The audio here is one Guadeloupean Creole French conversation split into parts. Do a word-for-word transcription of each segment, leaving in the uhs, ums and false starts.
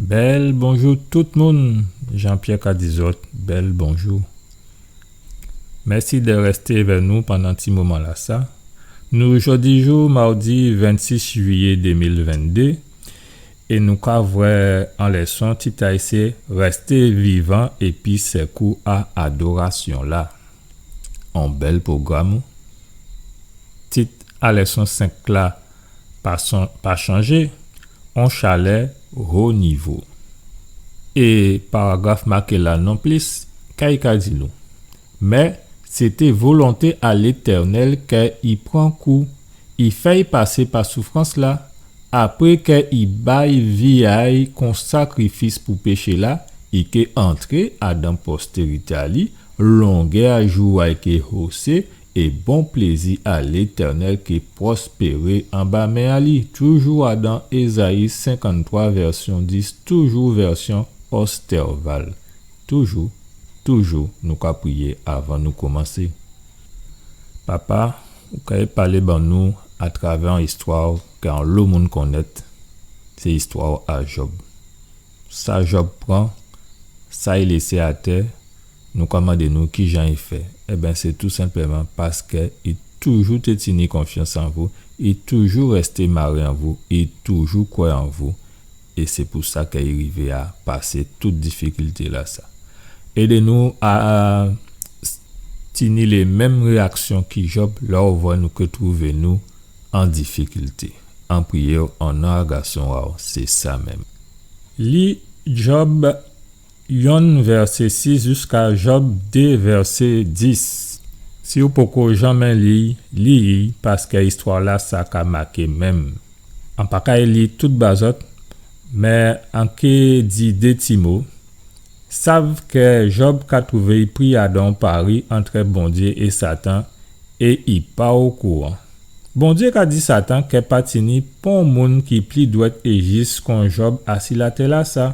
Bèl bonjou tout moun. Jean-Pierre ka di zòt bèl bonjou. Mèsi dè rèsté avè nou pandan ti moman-lasa. Nou jòdi jou mawdi vennsis jiyé dé mil venndé, é nou ka vwè on lèson tit a'y sé Rèsté vivan épi sèkou a adorasyon-la. On bèl pwogram. Tit a lèson senk la pa son, pa chanjé, on chalè wo nivo. É paragraf maké la non plis, ka i ka di nou. Mé sété volonté a Létènèl kè i pran kou, i fè'y pasé pa soufrans-la, apré kè i bay vi a'y kon sakrifis pou péché-la, i ké antré adan postérité a li, longè a jou a'y ké hosé, é bon plézi a Létènèl ké pwospéré anba men a li. Toujou adan Ézayi senkanntwa vèsyon dis, toujou vèsyon Ostervald. Toujou, toujou, nou ka priyé avan nou komansé. Papa, ou ka palé ban nou atravè on istwa kè onlo moun konnèt, sé istwa a Jòb. Sa Jòb pran, sa i lésé atè, nou ka mandé nou kijan i fè. Ében, sé tou senpleman paskè i toujou té tini konfyans an vou, i toujou rèsté maré an vou, i toujou kwè an vou. É sé pou sa kè i rivé a pasé tout difikilté-lasa. Édé nou a, a s-, tini lé menm réyaksyon ki Jòb lè ou vwè nou ké twouvé nou an difikilté. An priyé an non a Gason a'w, sé sa menm. Li Jòb yonn vèsé sis jiska Jòb dé vèsé dis. Si ou poko janmé li, li, paskè istwa-lasa ka maké menm. An pa kay li tout ba zòt, mé an ké di dé ti mo. Sav kè Jòb ka twouvé'y pri adan on pari antrè Bondyé é Satan, é i pa okouran. Bondyé ka di Satan kè pa tini pon moun ki pli dwèt é jis kon Jòb asi latè-lasa.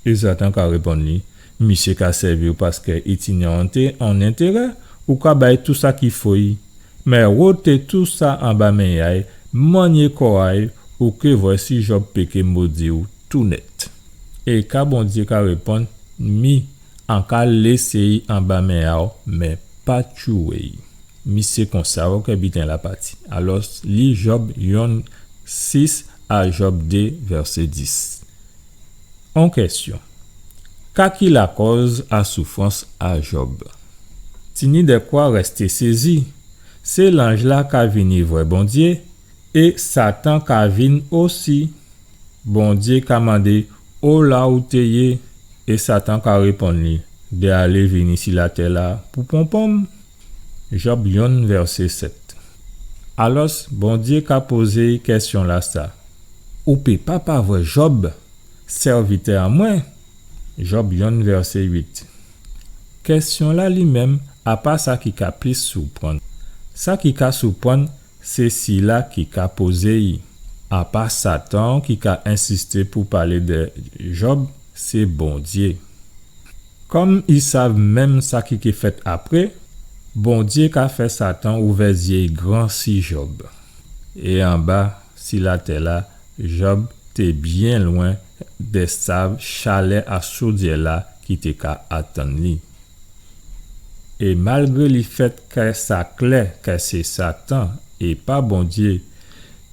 É Satan ka réponn li, misyé ka sèvi'w paskè i tini on té-, on entérè, ou ka ba'y tou sa ki fo'y. Mé woté tou sa anba men a'y, manyé kò a'y, ou ké vwè si Jòb péké modi'w tou nèt. É ka Bondyé ka réponn, mi, an ka lésé'y anba men a'w, mé pa tchwé'y. Mi sé konsa ou ké biten-la pati. Alòs, li Jòb yonn sis a Jòb dé vèsé dis. On kèsyon. Ka ki lakòz a soufrans a Jòb? Tini dèkwa rèsté sézi. Sé lanj-la ka vini vwè Bondyé, é Satan ka vin osi. Bondyé ka mandé, ola ou té yé? É Satan ka réponn li, dè alé vini si latè-la pou pon pon-m. Jòb yonn vèsé sèt. Alòs, Bondyé ka pozé'y kèsyon-lasa, ou pé pa pa vwè Jòb, sèvitè an mwen? Jòb yonn vèsé uit. Kèsyon-la li menm, a pa sa ki ka plis souprann. Sa ki ka souprann, sé sila ki ka pozé'y. A pa Satan ki ka ensisté pou palé dè Jòb, sé Bondyé. Kòm i sav menm sa ki ké fèt apré, Bondyé ka fè Satan ouvè zyé'y gran si Jòb. É anba si latè-la, Jòb té byen lwen dè sav chalè a chodyè-la ki té ka atann li. É malgré lifèt kè sa klè kè sé Satan é pa Bondyé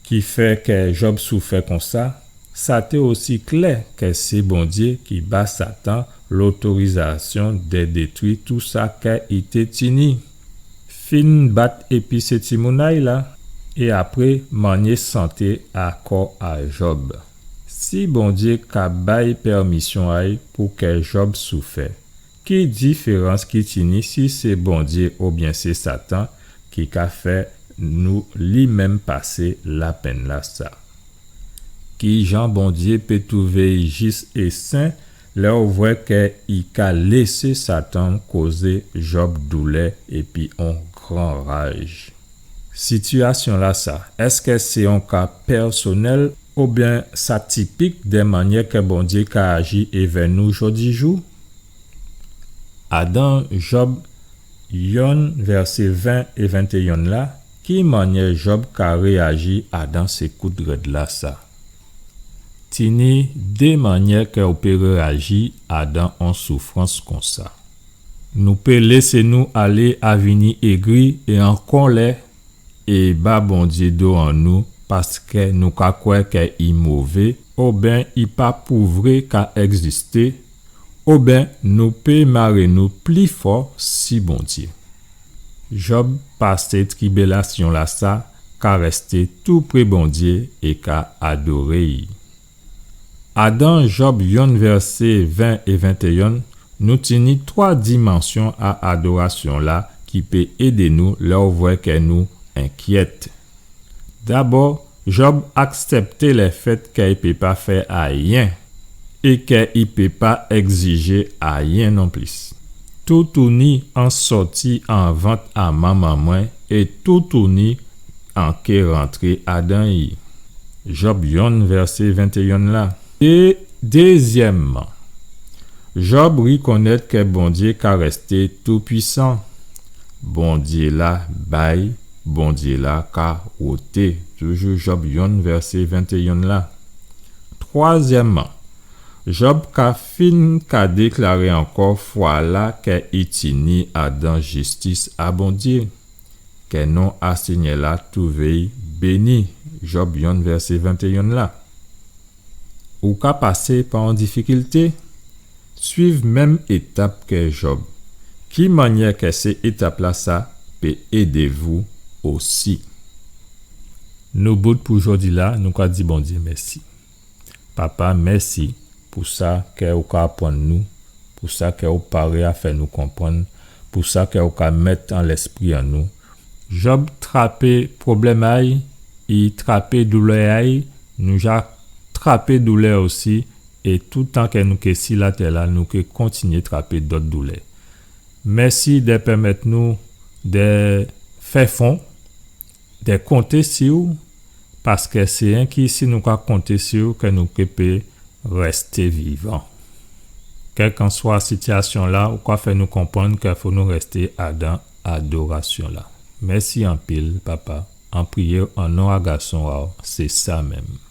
ki fè kè Jòb soufè konsa, sa té osi klè kè sé Bondyé ki ba Satan lotorizasyon dè détwi tou sa kè i té tini. Fin bat épi sé timoun a'y la, é apré manyé santé a kò a Jòb. Si Bondyé ka bay pèmisyon a'y pou kè Jòb soufè, ki diférans ki tini si sé Bondyé oubyen sé Satan ki ka fè nou li menm pasé lapenn-lasa? Kijan Bondyé pé twouvé'y jis é sen lè ou vwè kè i ka lésé Satan kozé Jòb doulè épi on gran raj? Sitiyasyon-lasa, èskè sé on ka pèsonèl oubyen sa tipik dè manyè kè Bondyé ka aji évè nou jòdijou? Adan Jòb yonn vèsé ven é ventéyonn la, ki manyè Jòb ka réyaji adan sé kout rèd-lasa? Tini dé mannyè kè ou pé réyaji adan on soufrans konsa. Nou pé lésé nou alé a vini égri é an kòlè é ba Bondyé do an nou, paskè nou ka kwè kè i mové, oben i pa pou vré ka ègzisté, oben nou pé maré nou pli fò si Bondyé. Jòb pasé tribilasyon-lasa, ka rèsté toupré Bondyé é ka adoré-y. Adan Jòb yonn vèsé ven é ventéyonn, nou tini twa dimansyon a adorasyon-la ki pé édé nou lè ou vwè kè nou enkyèt. Dabò, Jòb aksèpté lèfèt kè i pé pa fè ayen é kè i pé pa ègzijé ayen nonplis. Toutouni an sòti an vant a manman mwen é toutouni an ké rantré adan-y. Jòb yonn, vèsé ventéyonn la. É dézyèmman, Jòb rikonnèt kè Bondyé ka rèsté toupwisan. Bondyé-la bay, Bondyé-la ka woté. Toujou Jòb yonn, vèsé ventéyonn la. Twazyèmman, Jòb ka fin ka déklaré ankò fwa-la kè i tini adan jistis a Bondyé. Kè non a Sényè-la touvé-y béni. Jòb yonn, vèsé ventéyonn la. Ou ka pasé pa on difikilté? Suiv menm étap kè Jòb. Ki mannyè kè sé étap-lasa pé édé vou osi? Nou bout pou jòdi-la, nou ka di Bondyé mèsi. Papa, mèsi pou sa kè ou ka aprann nou, pou sa kè ou paré a fè nou konprann, pou sa kè ou ka mèt an lèspri an nou. Jòb trapé pwoblèm a-y, i trapé doulè a-y, nou ja trapé doulè osi, é toutan kè nou ké si latè-la, nou ké kontinyé trapé dòt doulè. Mèsi dè pèmèt nou dè fè fon, dè konté si-w, paskè sé enki si nou ka konté si-w kè nou ké pé rèsté vivan. Kèlkanswa sitiyasyon-la, ou ka fè nou konprann kè fò nou rèsté adan adorasyon-la. Mèsi anpil, Papa. An priyé an non a Gason a-w, sé sa menm.